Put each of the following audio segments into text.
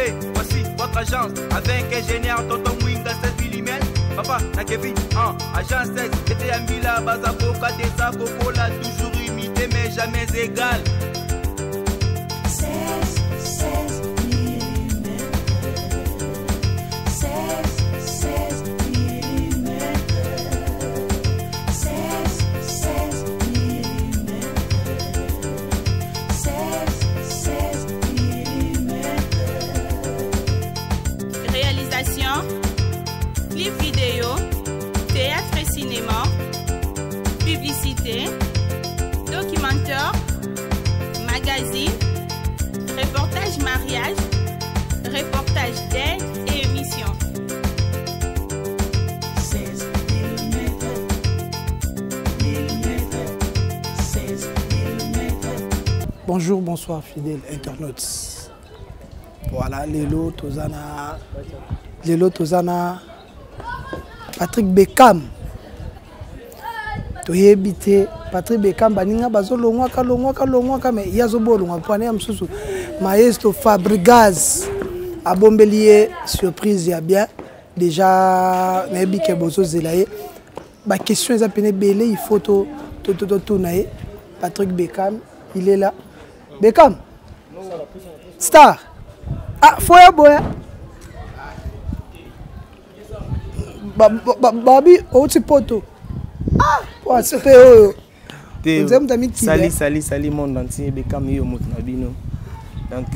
Congolais, voici votre agence avec ingénieur Tonton Mwinga 16 mm. Papa, na Kevin, en agence 16, c'était Ambila, Bazaboka, Deza, Kokola, toujours imité mais jamais égal. 16, 16 mm. 16, 16 mm. 16, 16 mm. 16, 16 mm. Réalisation, clip vidéo, théâtre et cinéma, publicité, documentaire, magazine, reportage mariage, reportage d'aide et émission. 16 mm. Mm. 16 mm. Bonjour, bonsoir fidèles internautes. Voilà, lelo tozana lelo tozana Patrick Beckham. Toyebi te Patrick Beckham baninga bazolongwaka longwaka longwaka mais ye azobolongwa mpo ya mosusu maestro Fabregas abombeli ye surprise ya bien déjà nayebi ke bozozela ye ba question eza pene ebele il faut to totuna ye Patrick Beckham il est là Beckham star ah foya boya babi outi poto ah po aspect oyo nzembo moto amikili sali sali sali monde entier Beckham yo moto na bino donc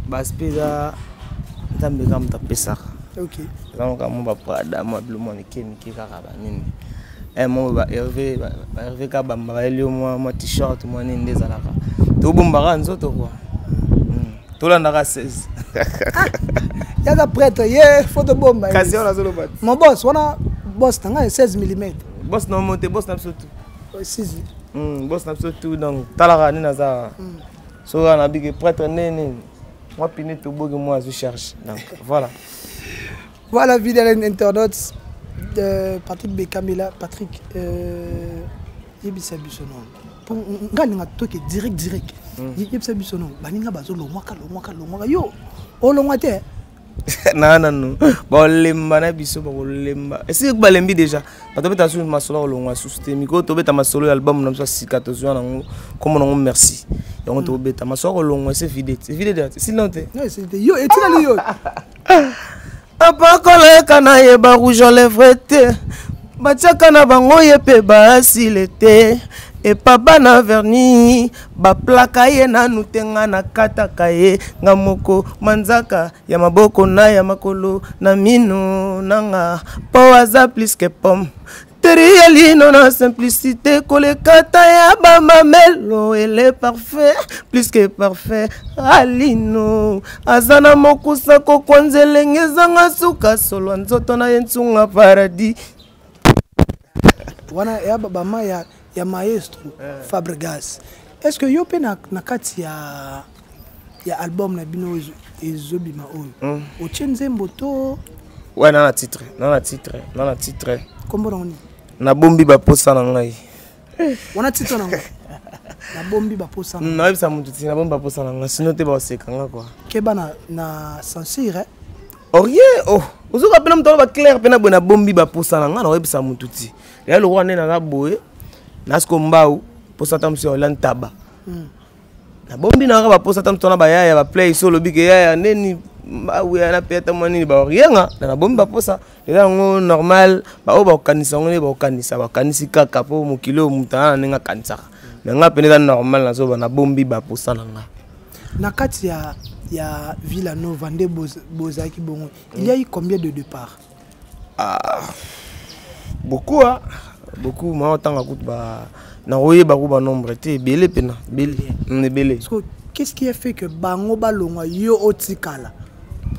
ba aspect eza nzambe kaka moto apesaka ok eza kaka mwa baprada mwa bilo mwa mike mike kaka banini eh, mwa ba Hervé ba Hervé Kabamba bayeli yo mwa mwa t-shirt mwa nini nde ezalaka tobombaka nzoto kua tolandaka 16 yaza prêtre ye faut tobomba kasi wana azoloba mon boss wana boss na ngai 16 mm boss na mo te boss na biso tu 6 boss na biso tu donc talaka nini aza soki wana abiki prêtre nde nini mwa pine toboki mwa azwi charge donc voilà Voilà, fidèle internaute de Patrick Bekamela. Patrick, euh, yebisa biso non. Po nga ninga toke direct direct. Yebisa biso non. Baninga bazo longwaka longwaka longwaka yo. Olongwa te. Na nanu baolemba na biso bakolemba esiki balembi déjà bato beta susu masolo akolongwa susu te mikolo tobeta masolo ya album na biso ya sika tozwa nango kombo nango merci yango tobeta masolo akolongwa ese vide vide esili te Non, c'est yo etikali yo. Apakoleka na ye ba rouge à lèvre te batiaka na bango ye mpe baasile te epa bana verni baplaka ye nanu te nga nakataka ye nga moko manzaka ya maboko na ya makolo na mino nanga mpo aza plus que pomme Terielino na simplicité koleka ta ya bamamelo ele parfait plus que parfait alino aza na mokusa kokwanza elenge ezanga suka solo nzoto na ye nsunga paradis wana ya bama ya, ya maestro eh. Fabregas est ce que yo mpe na, na kati ya ya album na bino ezobima oyo otie nzembo to ouais na na titre na na titre na na titre kombo nango nini nabombi baposa na ngai wana titre nango nabombi baposa na nayebisa motu ti nabombi baposa na ngai sino te baseka nga kua keba na, na censure eh? orie oh ozoka mpena moto aloba claire mpena boye nabombi baposa na ngai nakoyebisa motu ti ya lokola nde naza boye nasiko mbau posa ata mosu ya olia ntaba nabombi na kaka baposa ata mosu wana bayaya baplay so olobi ke yaya ndeni mbau ya nape ata mwa nini baorienga na nabombi baposa eza yango normal baoyo bakokanisa yango nde bakokanisa bakanisi kaka mpo mokili oyo moto aza na ndenge akanisaka me nga mpena eza normal nazoba nabombi baposa na nga na kati ya ya Villa Nova nde bozalaki bongo il y a eu combien de départs ah, beaucoup ah. beaucoup ma otanga kutu ba nakoyeba ku banombre te ebele mpena ebele ebele qu'est-ce qui a fait que bango balongwa yo otikala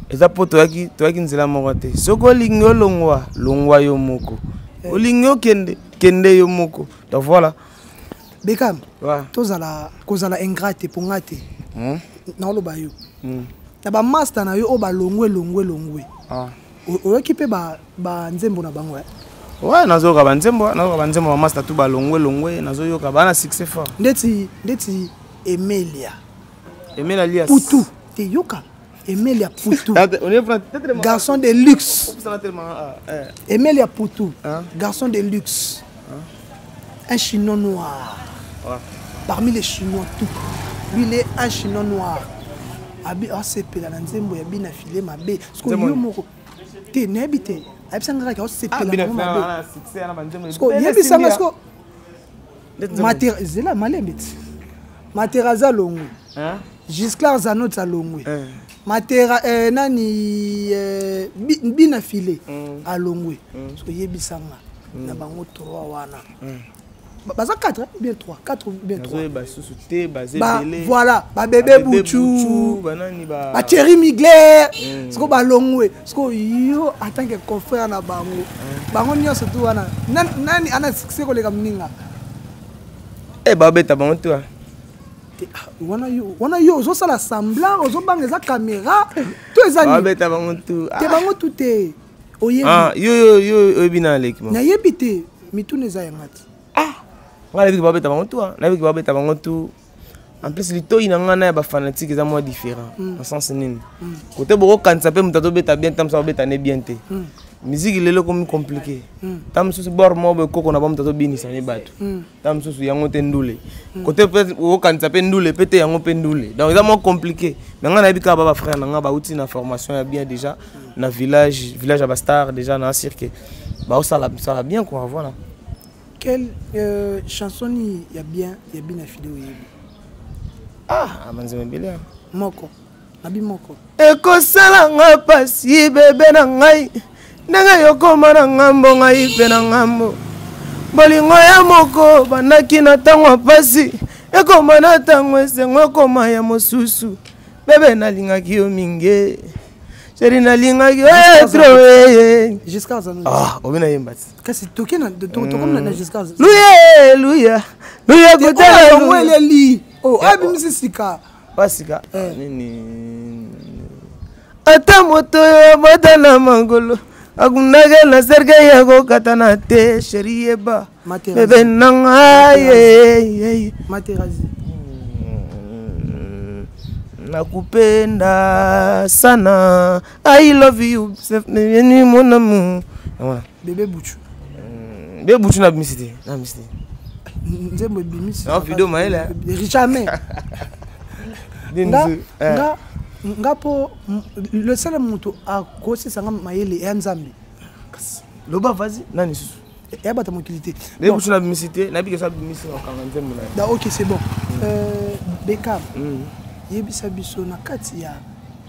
eza mpo toyaki toyaki nzela moko te soki olingi olongwa longwa yo moko eh. olingi okende kende yo moko donc voilà Beckham ouais. tozala kozala ingrat te mpo nga te naoloba yo na bamaster na yo oyo balongwe longwe longwe ah. oyoki mpe banzembo na bango eh? ouais nazoyoka banzembo nazoyoka banzembo bamaster tu balongwe longwe nazoyoka bana succès fort ndeti ndeti Emelia Emelia Lias Putu te yoka Emelia Poutou, garçon de luxe. Emelia Poutou, garçon de luxe. Un Chinois noir. Parmi les Chinois tout. Lui, il est un Chinois noir. Abi asepela na nzembo ya bina file mabe. Siko yo moko te nayebi te. Ayebisa nga kaka osepela mabe. Siko yebisa nga siko Matera zela malembe ti. Materazi alongwe. Gisclar Zanot alongwe. Matera eh, nani eh, bina file alongwe. Siko yebisa nga na bango 3 wana. Baza 4 bien 3, 4 bien 3. Ba, voilà, ba bébé Bouchou, ba Thierry Migler, siko balongwe, siko yo en tant que confrère na bango. Bango nyonso tu wana. Nani ana succès koleka moninga? Eh babeta bango tu. Wana yo, wana yo ozosala semblant, ozobanga eza caméra, to eza nini? Babeta bango tu. Te bango tu te. Oyebi. Ah, yo yo yo oyebi na leki. Nayebi te, mituna eza yanga te. Ah, nga nayebi babeta bango tu, nayebi babeta bango tu. En plus litoyi na nga na ya bafanatique eza mwa différent na sens nini kote bokokanisa mpe moto azobeta bien ta mosusu abeta ne bien te. Musique lelo ekomi compliqué, ta mosusu bor moko boye koko na ba moto azobinisa ne bato, ta mosusu yango te ndule kote mpe okokanisa mpe ndule mpe te yango mpe ndule, donc eza mwa compliqué. Mais nga nayebi kaka ba bafrère na nga bauti na formation ya bien déjà na village, village ya bastar déjà na cirque baosala mosala bien quoi, voilà. Quelle chanson ya bien ya bina fide oyebi? Ah, manzembo ebele. Moko nabi moko. Ekosala nga pasi bebe na ngai ndenge yokoma na ngambo, ngai mpe na ngambo. Bolingo ya moko bandaki na ntango ya pasi, ekoma na ntango esengo, ekoma ya mosusu. Bebe nalingaki yo mingi, chéri nalingaki yo trop. Giscard Zano. Ah, obi nayemba ti. Kasi toke na tokomi na Giscard. Luye luya luya kotala yango eleli. Oh, abimisi sika. Basika nini? Ata moto oyo abota na makolo akundaki na cercueil ya kokatana te, chéri yeba bebe na ngai. Materazi. Nakupenda sana, I love you ni mon amour. Bébé Bouchou. Bébé Bouchou nabimisi te, nabimisi te. Nzembo ebimisi. Non, video mayele. Jamais. Nga nga nga po le seul moto akosisanga mayele ya Nzambe. Loba, vas-y, nani susu? Ya bato mokili te. Bébé Bouchou nabimisi te, nayebi ke so abimisi okanga nzembo na ye. Da, ok, c'est bon. Bekam, yebisa biso na kati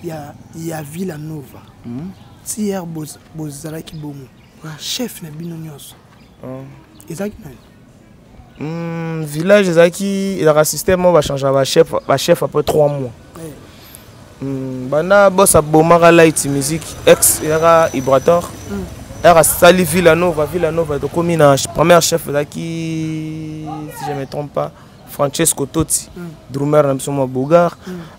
ya Villa Nova ti hier bozalaki bongo, chef na bino nyonso ezalaki nani? Village ezalaki, ezalaka système moko bachangeaka bachef, bachef après 3 mois. Banda boss abomaka light music ex ezalaka Ibrator, ere asali Villa Nova. Villa Nova tokomi na première chef ezalaki, si je me trompe pas, Francesco Totti, drummer na biso mwa bogar.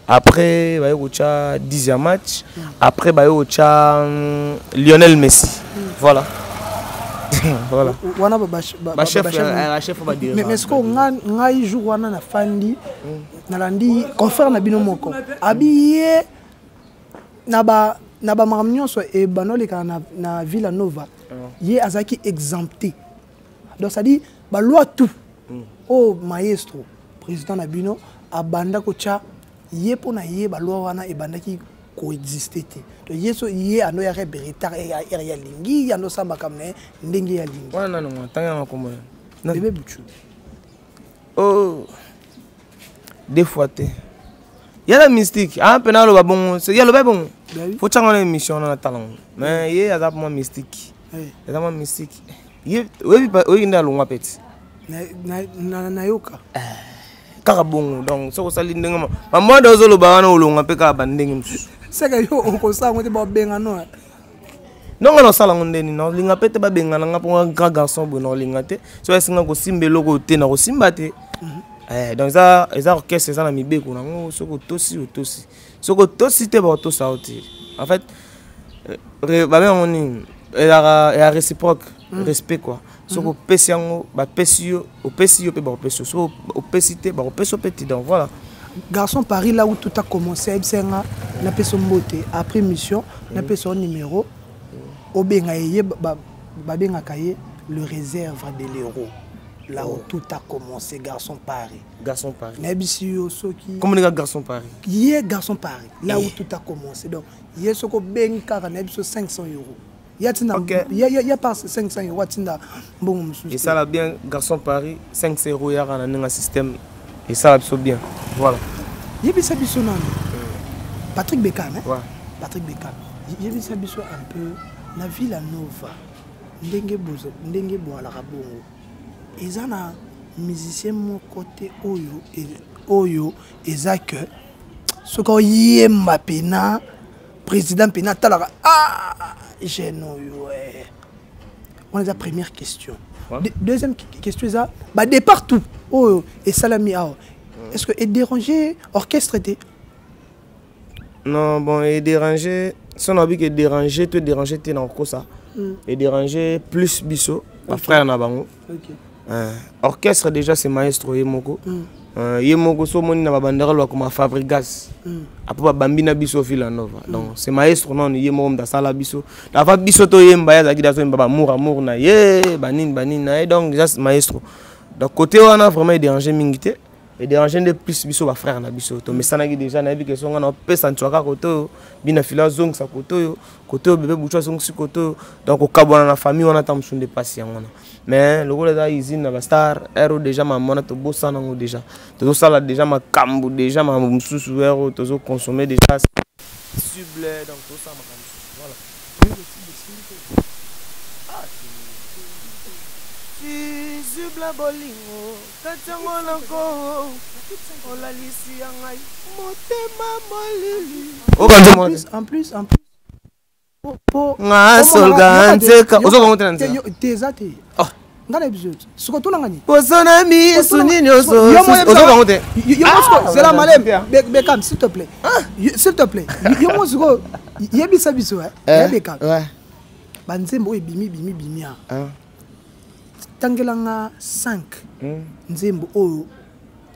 Après baye kotya 10 match, après baye kotya Lionel Messi. Voilà, voilà. Wana bachef, bachef. Mais siko ngai jour wana nafandi nalandi confrère na bino moko abi ye na ba na bamakambo nyonso ebanda olekaka na Villa Nova, ye azalaki exempté. Donc c'est-à-dire baloi tout oyo maestro président na bino abanda kotya ye mpo na ye, baloi wana ebandaki koexiste te. Donc ye so ye ando yaka retard ere ya lingi ando osala makambo na ye ndenge ye alingi. Wana nano ntanga makombo. Bébé Buchu. Oh, deux fois te, ye aza mystique. Aa mpe naloba bongo, ye aloba bongo, fo tiango na émission wana natala ngo. Mais ye aza mwa mystique, aza mwa mystique. Ye oyebi, oyebi nde alongwa mpe ti. Nayoka. Kaka bongo. Donc soki osali ndenge mamwanda ozoloba wana, olongwa mpe kaka bandenge mosusu. Seke yo okosala yango te, babenga no. Ndongo nasala yango ndeni, naolinga mpe te babengana nga mpo nga grand garçon boye, naolinga te. So esinga kosimba eloko te, nakosimba te. Donc eza orchestre, eza na mibeko nango. Soki otosi, otosi; soki otosi te, bakotosa yo te. En fait babe yango nini, ezalaka ya réciproque respect quoi. Soki opesi yango, bapesi yo; opesi yo mpe, bakopesi yo; soki opesi te, bakopesi yo mpe te. Donc voilà. Garçon Paris, là où tout a commencé, ayebisa nga napesa mbote après mission, napesa numéro, obenga ye, babengaka ye le réserve de l'euro, là où tout a commencé, Garçon Paris. Garçon Paris. Nayebisi yo soki Comment nga Garçon Paris? Ye Garçon Paris, là où tout a commencé. Donc ye soki obengi kaka, nayebi so 500 € ya ntina. Ya par 500 € atinda mbongo mosusu te. Esala bien. Garçon Paris, 5 € yaka na ndenge ya système, esala biso bien, voilà. Yebisa biso nano, Patrick Beckham, hein? Ouais. Patrick Beckham, yebisa biso un peu na Villa Nova, ndenge bozo, ndenge boalaka bongo, eza na musicien moko te oyo oyo eza ke soki oyemba pena président pena atalaka: ah, jeune oyo, eh. Wana eza première question. Deuxième question eza badépart tout oyo esalami awa, est ce que edéranger orchestre te? Non, bon, edéranger, so na ke déranger to déranger te, na kokosa. Edéranger plus biso bafrère na bango. Orchestre déjà, c'est maestro ye moko. Ye moko so omoni na babandera bakoma Fabrigas. Apo babambi na biso Villa Nova. Donc c'est maestro nano ye moko moto asala biso. Ava biso toyemba, ye azalaki azoyemba bamour amour na ye, banini banini na ye. Donc déjà c'est maestro. Donc côté wana vraiment edéranger mingi te. Edéranger nde plus biso bafrère na biso. Tomesanaki déjà, nayebi ke so nga na opesa ntwaka kote oyo, bina filo azongisa kote oyo, kote oyo bebe butu azongisi kote oyo. Donc kokabwana na famille wana ta mosusu nde mpasi yango wana. Mais lokola eza usine na bastar ere oyo déjà, mama wana tobosana yango déjà, tozosala déjà makambo, déjà makambo mosusu ere oyo tozoconsommer déjà cible. Donc tozosala makambo mosusu, voilà. Fusible bolingo kati yango nako olalisi ya ngai motema molili. En plus, en plus, en plus, Nga solga nzeka. Ozoka ngo te na nzela? Te, eza te. Oh. Nga na biso siko tuna ngani. Poso na misu nini ozoka ngo te? Yo mo siko zela malem. Bekam, s'il te plaît, s'il te plaît. Yo mo siko yebisa biso, eh, ya Bekam, banzembo oyo ebimi bimi bimi a, tangelanga 5 nzembo oyo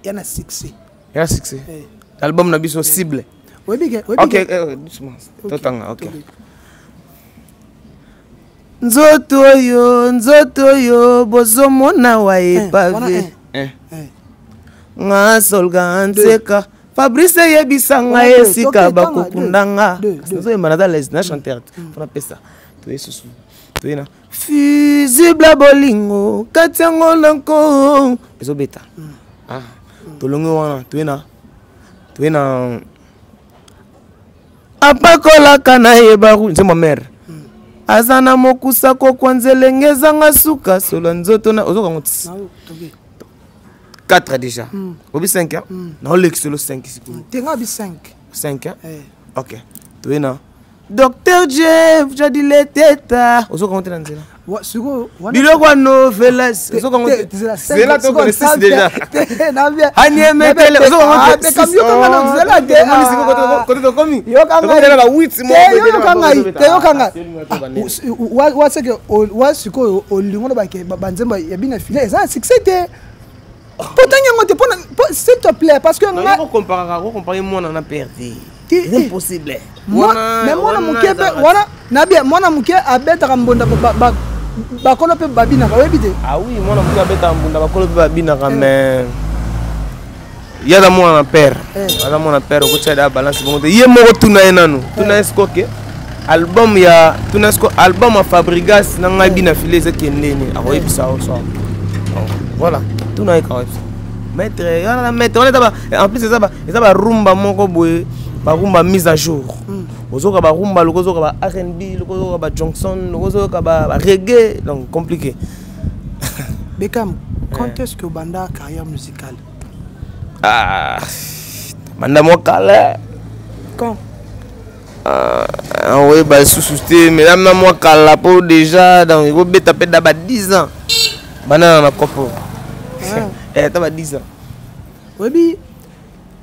ya na succès. Ya succès? Eh. Album na biso cible. Oyebi ke Ok. Oyebi ke Doucement, totanga. Ok. Ok. Nzoto oyo, nzoto oyo bozomona wa wana epave. Un. Eh. Nga solga nzeka, Fabrice eyebisa ngai Wana deux, esika toke, tanga, bakokunda nga. Deux, deux. Nazoyemba, naza lese na chanteur te mpona pesa. Toye susu, toye na fusible bolingo kati yango nanko ezobeta. Ah, tolongi wana, toye na apakolaka nayeba nzembo mare aza na mokusa kokwa nzelenge ezanga suka solo nzoto na ozokango ti. Na oyo, toke. 4 déjà, obi 5 naolekiselo 5 sikoyo. Te, nga bi 5. 5. Eh. Ok, toye na Dr Jeff Jadileteta, ozokango te na nzela. Sikoyo Biloko ya novelas, ozokango te zela, tokone 6 déjà. Aniemetele, ozokango te. Zela te. Kote tokomi. Yoka Tokomi na ba 8. Te, yoka ngai te, yoka ngai. Waseke wa sikoyo olingo lobake banzembo ya bina file eza na succès te, po ntangi yango te mpona s'il te plaît, parce que nga Okompare mwana na père te. Te, eza eh. impossible. Mais mwana moke mpe wana nabia, mwana moke abetaka mbonda, bakolo mpe babinaka, oyebi te? Ah oui, mwana moke abetaka mbunda, bakolo mpe babinaka, mais ye aza mwana na père. Eh. Aza mwana père, okotia da balance bongo te. Ye moko tuna ye nanu, tuna ye siko ke album ya, tuna ye siko album ya Fabrigas na ngai bina file ezokendeni, akoyebisa yo so. Donc, voilà, tuna ye kaka, oyebisa maître wana na maître wana. Eza en plus eza barumba moko boye, barumba mise à jour. Ozoyoka barumba loko, ozoyoka ba R&B loko, ozoyoka ba Johnson loko, ozoyoka ba reggae, donc compliqué. Bekam, quand est-ce que obanda carrière musicale? Ah, banda mwa kala. Quand? Ah, oyeba lisusu te, mais na mwa kala po déjà, donc ekobeta mpe da ba 10 ans banda na kopo. Ah. Ata ba 10 ans. Oyebi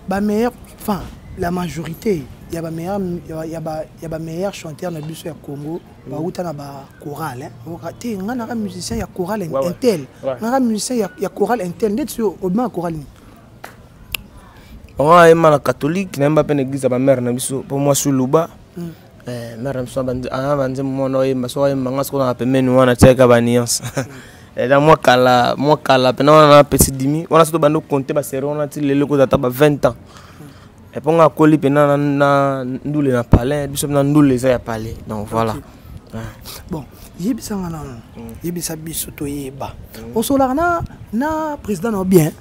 bameilleur, enfin la majorité ya bameilleur, ya bameilleur chanteur na biso ya Congo bauta na bachorale. Te, nga naka musicien ya chorale intel. Naka musicien ya chorale intel. Ndeti oyo obima ya chorale nini? Bango ayemba na catholique, nayemba mpe na église ya bamare na biso mpo mwasi oluba. Mare na biso aa banzembo mwana oyemba, soki ayemba nga sikoyo na pembeni wana tiaka baniance. Eza mwa kala, mwa kala mpena wana na petit dimi wana, soki tobandi okonte basere wana ti lelo ekozala ata ba 20 ans. Epo nga akoli mpena na ndule na palais biso, mpena ndule eza ya palais, donc voilà. Bon, yebisanga nano, yebisa biso toyeba, osolaka na président na yo bien?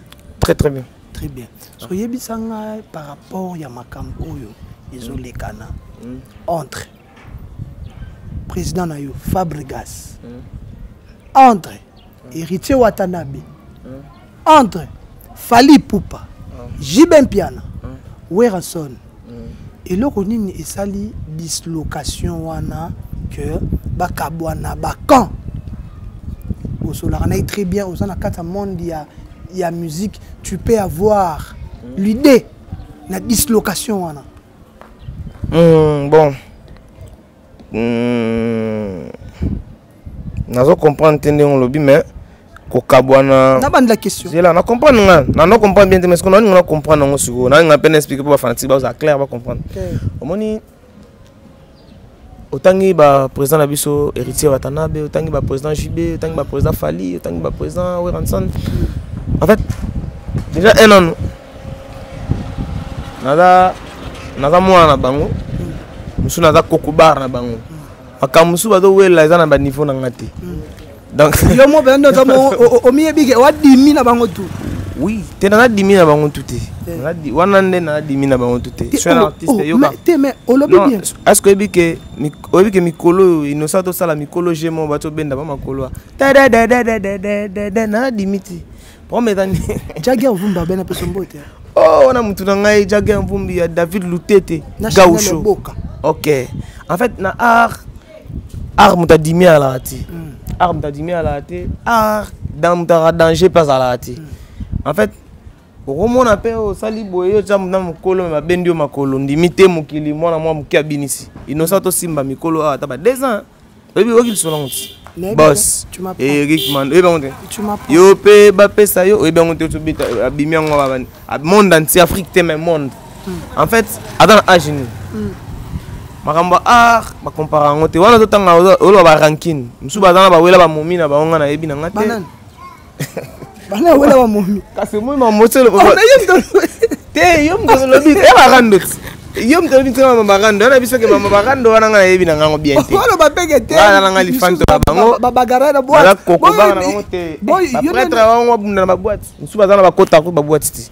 Très très bien. Très bien. So yebisanga par rapport ya makambo oyo ezolekana entre président na yo Fabregas, entre Héritier Watanabe, entre Fally Ipupa, JB Mpiana, Werrason. Eloko nini esali dislocation wana que bakabwana bacamp? Osolaka na ye très bien, oza na kati ya monde ya musique, tu peux avoir l'idée na dislocation wana? Bon, nazo comprendre te ndenge olobi, mais kokabwana Nabandela question. Zela na comprendre nga na comprendre bien te, mais sikoyo nalinga na comprendre yango sikoyo, nalinga mpe na expliquer mpo bafanatique bazala clair, bacomprendre. Omoni, otangi baprésident na biso Héritier Watanabe, otangi baprésident JB, otangi baprésident Fally, otangi baprésident Werrason. En fait, déjà un an naza mwana na bango mosusu, naza kokobar na bango. Makambo mosusu bazowela eza na baniveau na nga te, donc Yo mo mpenza nde oza mo omiyebi ke wadimi na bango tu? Oui, te, naza dimi na bango tu te. Wana nde naza dimi na bango tu te. Te, Suis un oh, artiste. oh, Yoka. Te, mais olobi Non, bien. est ce que oyebi ke mikolo oyo Innocent tosala mikolo g mo bato obenda ba makolo tadadadadadadada, naza dimi te. Problème eza nini? Jager Vumba bena mpe sombo te. Oh, wana mutu na ngai Jager Mvumbi ya David Lutete. Na Chanel. Gaucho. Boka. Ok, en fait, na art, moto adimi alaka te. Art, moto adimi alaka te. Art dans moto aka danger mpe azalaka te. En fait, okomona mpe osali boye, yo tia na mokolo me babendi yo makolo, ndimi te. Mokili mwana mwa moke abinisi Innocent tosimba mikolo awa ata ba 2 ans, oyebi oyoki lisolo yango ti. Nayebi Boss. te, tu m'apprends. Eric Man, oyebi yango te? Tu m'apprends. Yo mpe bapesa yo, oyebi yango te? Tobeta abimi yango monde entier, Afrique te, mais monde. En fait, aza na age nini? Makambo ya art bakompara yango te. Wana totanga oloba barankine mosusu baza na bawela bamomi na bango, nga nayebi na nga te. Banani bana wela bamomi? Kasi omoi mamosi. Oh, nayebi Te, yo moto olobi ya barando ti, yo moto olobi ntina barando wana, biso ke mama barando wana, nga nayebi na ngango bien te. Oloba peke te. Nga na nga lifanto na bango. Babagara na Baza kokobanga na bango te. Baprêtre bango babunda na baboite mosusu, baza na bakota ko baboite te.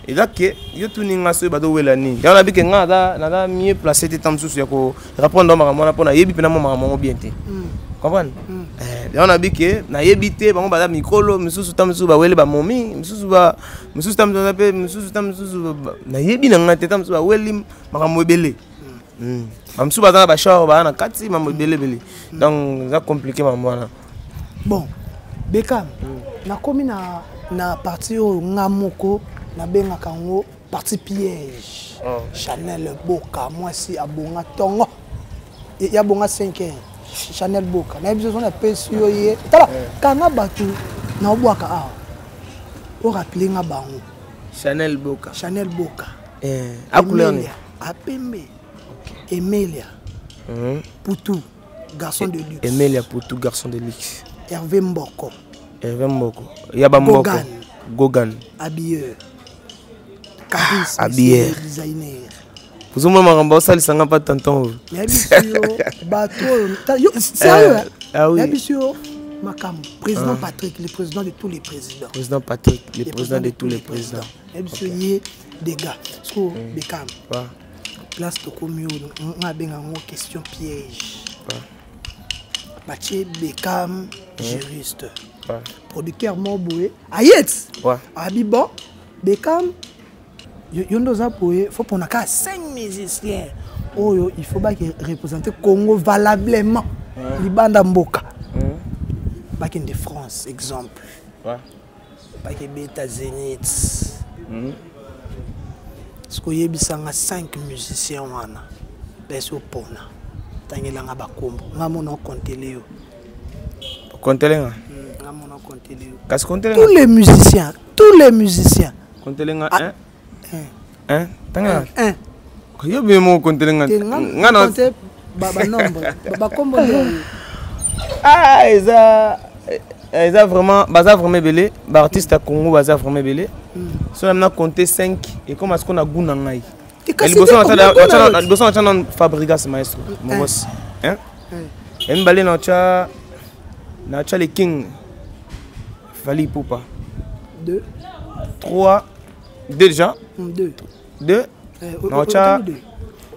Eza ke yo tuni nga soki bazowela nini, yango nabi ke nga naza mieux placé te ta mosusu ya korépondre makambo wana, mpo nayebi mpena mwa makambo yango bien te, comprendre? Yango nabi ke nayebi te. Bango baza mikolo misusu, ta mosusu bawele bamomi misusu, mosusu ta mosusu mpe mosusu ta mosusu nayebi na nga te, ta mosusu baweli makambo ebele. Bamosusu baza na bachar, baza na kati mambo ebele ebele, donc eza compliqué mambo wana. Bon, Bekam, nakomi na partie oyo nga moko nabengaka yango partie piège. Oh. Chanel Boka, mwasi abonga ntongo ya bonga 5 heures. Chanel Boka, nayebi soso napesi yo ye. Tala, kanga bato na obwaka awa, orappeler nga bango. Chanel Boka. Chanel Boka. A couleur nini? Emelia apembe, Emelia Poutou, garçon de luxe. Emelia Poutou, garçon de luxe. Hervé Mboko. Hervé Mboko ya bamboko. Gogan. Gogan. Habilleur, charisme. Habilleur. Designer. Ozomona makambo osalisanga mpa tonton oyo. Nayebisi yo bato oyo sérieux, hein? Ah oui. Nayebisi yo makambo président Patrick, le président de tous les présidents. Président Patrick, le président de tous les présidents. Nayebisi yo ye dégâts siko Bekam. Place tokomi oyo, nga abenga yango question piège. Batie Bekam juriste, producteur moko boye ayeti abi: bon, Bekam, yo nde oza boye, faut mpona kaka 5 musiciens oyo il faut bake représenter Congo valablement libanda mboka, bakende France, exemple, bakebeta Zénith. Soki oyebisanga 5 musiciens wana besi opona, tangelanga bakombo, nga mona okontele yo. Kontelenga? Nga mona okontele yo. Kasi Tous kontelenga. les musiciens, tous les musiciens. Kontelenga. Ah. 1. Hein? Tanga. 1. Yo bien mo compter nga. Nga na compter ba ba nombre, ba kombo nde. Ah, eza eza vraiment baza vraiment ebele ba artiste ya Congo baza vraiment ebele. So na compter 5 et comme ce qu'on a goût na ngai. Liboso natya na Fabrigas maestro mon boss. Hein? Ya mibale natya natya le king Fally Ipupa. 2 3 2 déjà. 2 2 natya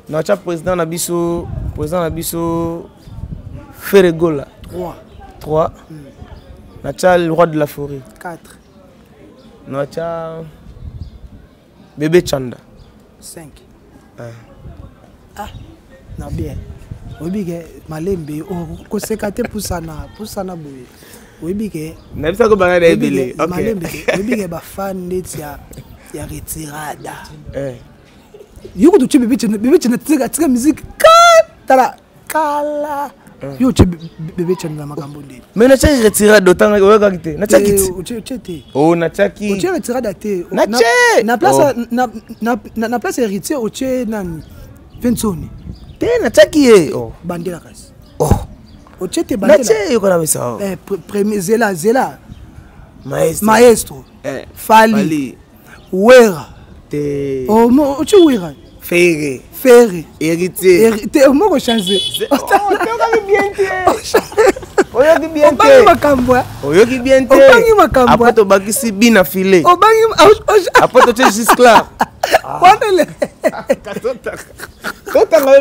natya président na biso président na biso Ferregola. 3 3 natya le roi de la forêt. 4 natya bébé Chanda. 5 Ah, na bien. Oyebi ke malembe koseka te, pusana pusana boye, oyebi ke nayebisako banga na ebele. Malembe te, oyebi ke bafan neti ya retirada yo kutu tie bébé Chanda. Bébé Chanda tika tika musique ka tala kala, yo otie bébé Chanda na makambo ndeni? Mais natiaki retirade, otanga oyokaki te, natiaki ti. Otie te. O natiaki. Otie retirada te. Natie! Na place na place héritier otie nani? Vensoni. Te, natiaki ye. Oh. Bandela kasi. Oh. Otie te, bandela. Natie, yoka na misa. Premier, zela zela. Maestro. Maestro. Fali. Fali. Wera. Te. Otie Wera. Ferre. Ferre. Héritier. Te, omoko change. Oyoki bien te, oyoki bien te. Obangi makambo. Oyoki bien te. Obangi makambo. Après tobakisi bina file. Obangi. Après totie Gisclar. Wanele. Totanga,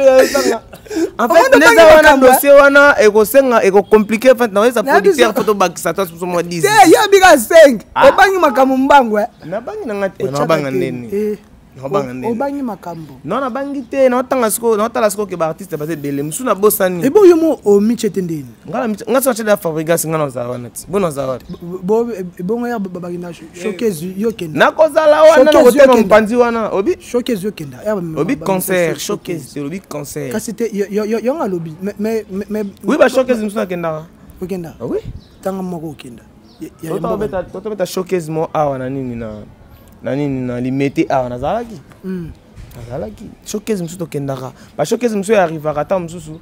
en fait neza wana dossier wana ekosenga ekocompliquer, en fait naoyesa producteur fo tobakisa to soso mwa 10. Te, ye abika 5. Obangi makambo mbangu. Nabangi nanga te, nabanga ndeni? Naobanga ndeni? Obangi makambo. Non, nabangi te, naotanga sikoyo, naotala sikoyo ke baartiste baza ebele, mosusu nabosani. Ebo yo mo omitie te ndeni? Nga so natie da Fabrigas, nga nazala wana ti bo nazala wana. Ebongo ya bakenda showcase, yo kenda. Nakozala wana, nakotema mopanzi wana obi. Showcase yo kenda. Obi concert, showcase te, olobi concert. Kasi te, yongo alobi mais Oui, ba showcase mosusu nakendaka. Okenda? Oui. Tanga moko okenda. Totobeta showcase mo awa na nini na nini na Limete awa, nazalaki showcase mosusu. Tokendaka bashowcase mosusu arrivaka ata mosusu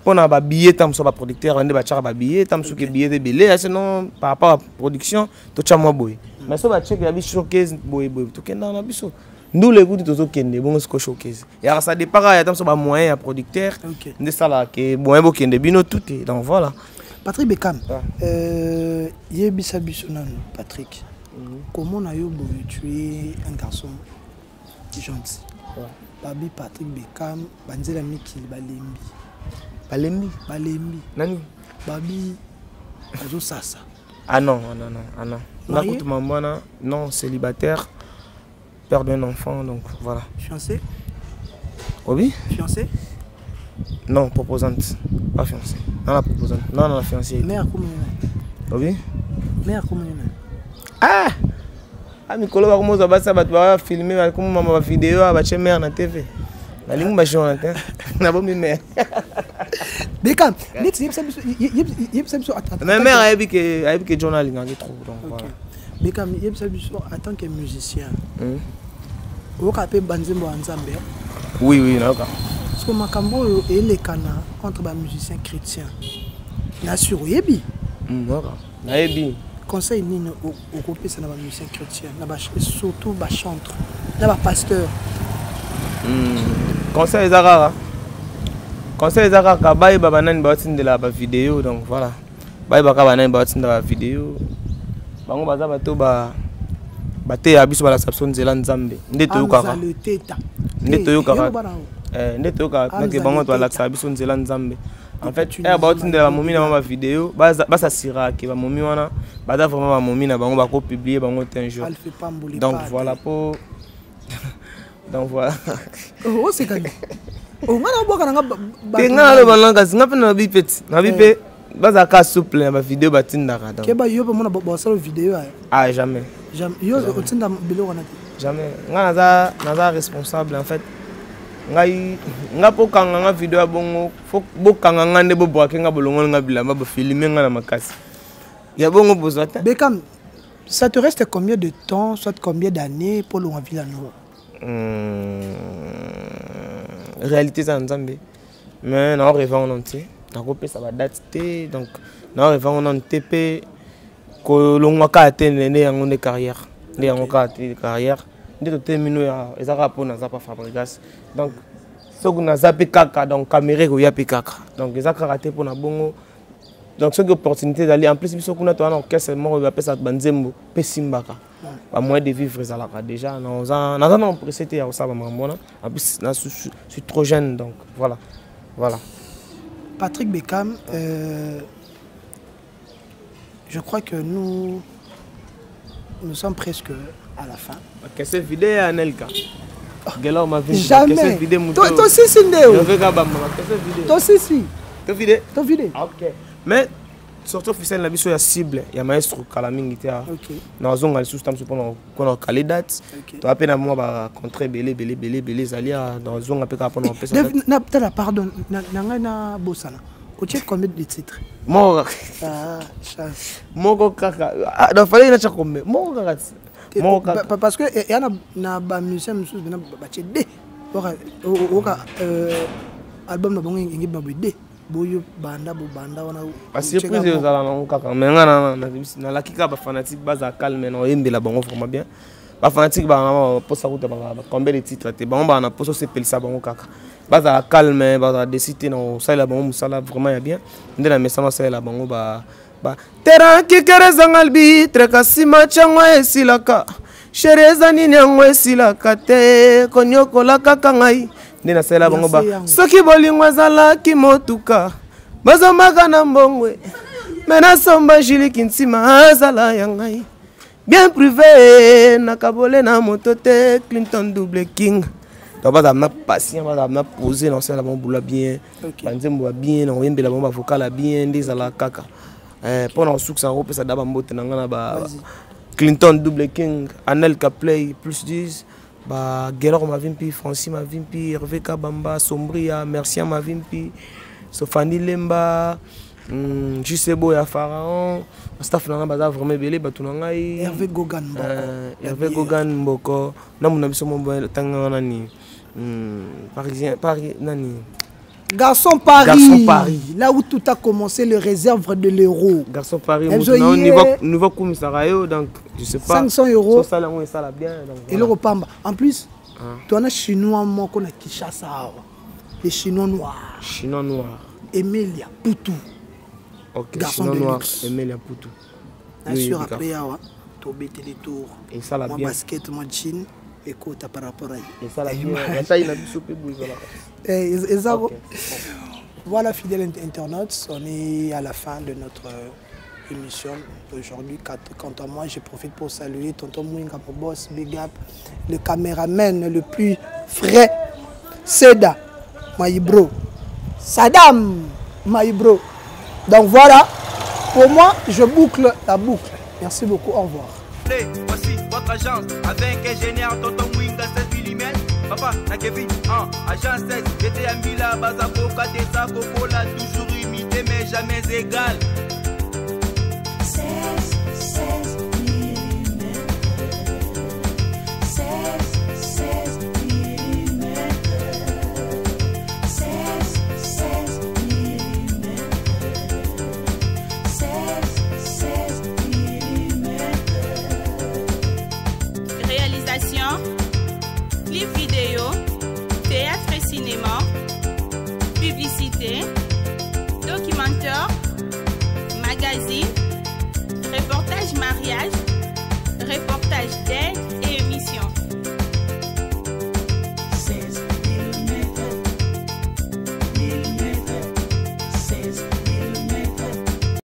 mpona babillet, ta mosusu baproducteur nde batiaka babillet, ta mosusu ke billet ebele, sinon par rapport à production totya mwa boye. Mais so batieke ya bi showcase boye boye, tokendaka na biso ndula ekuti, tozokende bongo. Siko showcase yaka, ça dépend kaka ya ta mosusu bamoyen ya producteur nde esalaka ke moyen bokende bino tout te. Donc voilà. Patrick Bekam, yebisa biso nanu Patrick, comment na yo boye, tu es un garçon gentil. Babi Patrick Bekam, banzela mikili balembi. Balembi? Balembi. Nani? Babi azosasa. Ah non, non, non, ah non. Marié? Nakutu mambwana, non, célibataire, père d'un enfant, donc voilà. Fiancé? Obi? Fiancé? Non, proposante, pas fiancé. Non, la proposante. Non, non, la fiancée. Mère comment? Obi? Mère comment? Ah! Ah, mikolo bakomozwa basi bato bafilme, bakomomama bavideo, batie mare na TV, nalingi bajon te, nabomi mare. Bekam, neti yebisa biso, yebisa biso. Mais mare ayebi ke John alingaki trop, donc voilà. Bekam, yebisa biso, en tant que musicien, oyoka mpe banzembo ya Nzambe? Oui, nayoka. Parce que makambo oyo elekana entre bamusicien chrétien na sur, oyebi? Nayoka, nayebi. Conseil nini okopesa na bamusicien chrétien, na surtout bachantre na bapasteur? Conseil eza kaka, conseil eza kaka bayeba banani baotindela bavideo. Donc voilà, bayebaka banani baotinda bavideo. Bango baza bato bateya biso, balakisa biso nzela Nzambe nde toyokaka, nde toyokaka, nde toyokaka nake bango balakisaka biso nzela Nzambe. En fait, ere baotindela bamomi na bango bavideo, basasiraka ke bamomi wana baza vraiment bamomi na bango, bakopublie bango te un jour. Donc voilà po, donc voilà. Osekani, nga nabwaka nanga. Te, nga naloba nanga, kasi nga mpe nalobi peti, nalobi mpe bazalaka souple na bavideo batindaka. Donc keba, yo mpe mona basala video. Ah, jamais. Yo otinda biloko wana te? Jamais. Nga naza responsable. En fait, ngai nga mpo kanga nga video ya bongo, fo bokanga nga nde bobwake nga, bolongoli nga bilamba, bofilme nga na makasi ya bongo, bozwa te. Bekam, ça te reste combien de temps, soit combien d'années pour longwa Villa Nova? Réalité eza na Nzambe, mais nao rêve yango nanu te, nakopesa badate te. Donc nao rêve yango nanu te, mpe kolongwa kaka te. Nde yango nde carrière, nde yango kaka te carrière nde totemi no eza kaka mpo naza pa Fabrigas. Donc soki naza mpe kaka, donc caméra ekoya mpe kaka. Donc eza kaka te mpona bongo. Donc soki opportunité ezali, en plus biso kuna toza na orchestre moko bapesaka banzembo mpe simbaka, bamoyen de vivre ezalaka déjà. Naza na pressé te ya kosala bamakambo wana. En plus je suis trop jeune, donc voilà. Patrick Beckham, je crois que nous nous sommes presque à la fin. Bakese vide ya Anelka. Jamais. Tosisi nde tosisi. Tovide. Tovide. Ok, mais sortie officielle na biso ya cible ya maestro kala mingi te. Nazonga lisusu ta mosu mpona kokale date. Toa mpe na mwa bacontre ebele ebele ebele ebele ezali. Nazonga mpe kaka mpona kopesa. Tala, pardon, na ngai nabosana, otie combien de titres? Moko kaka, moko kaka. Donc fallait natya combien? Moko kaka, moko kaka. Parce que eya na bamusicien mosusu mpena batie de oka album na bango engi baboye de boyo banda bobanda wana. Basurprise ezala nango kaka, mais nga nalaki kaka bafanatique bazala calme, na oyembela bango vraiment bien. Bafanatique baa mposa kuta bacombien de titre te, bango baa na mposa osepelisa bango kaka. Bazala calme, bazala desi te, na kosalela bango mosala vraiment ya bien nde na mesana osalela bango. Ba terrain kikere ezanga arbitre, kasi match yango esilaka. Chéri, eza nini yango esilaka te? Konyokola kaka ngai nde nasalela bango. Ba soki bolingo ezalaki motuka, bazomaka na mbongwe, me nasomba jiliki ntima azala ya ngai bien privé, nakabole na moto te. Clinton Double King. Donc bazala na patient, bazala na posé, na osala bango bula bien, banzembo ya bien, na koyembela bango bavocal ya bien nde ezalaka kaka. Mpo na kosukisa, kopesa da bambote na ngai na ba Clinton Double King, Anel Caplay plus 10, ba Gelor Mavimpi, Francis Mavimpi, Hervé Kabamba, Sombria, Mercien Mavimpi, Sofani Lemba, Jusebo ya Pharaon. Staff na ngai baza vraiment ebele, bato na ngai. Hervé Gogan Mboko. Hervé Gogan Mboko namona biso mo tanga nani, Parisien, Paris nani. Garçon Paris. Garçon Paris. Là où tout a commencé, le réserve de l'euro. Garçon Paris, niveau niveau kumisaka yo, donc je sais pas. 500 euros. Sosala yango esala bien. Donc voilà. Eloko pamba. En plus, toana chinois moko na Kinshasa awa. Les Chinois noirs. Chinois noir. Emilia Poutou. Ok, garçon Chinois de noir, luxe. Emilia Poutou. Bien sûr, après awa, tobeteli tour. Esala Moi bien. basket, moi jean, ekota par rapport à Esala bien. Yatai na biso mpe boye ezalaka. Eza. Voilà, fidèles internautes, on est à la fin de notre émission d'aujourd'hui. Quant à moi, je profite pour saluer Tonton Mouinga, mon boss, big up, le caméraman le plus frais, Seda, Maïbro, Saddam, Maïbro. Donc voilà, pour moi, je boucle la boucle. Merci beaucoup, au revoir. Voici votre agence avec ingénieur Tonton Mwinga 7 mm. Papa, na Kevin, 1, agence 16, j'étais à Mila, Bazaboka, Tessa, Cocola, toujours imité mais jamais égal.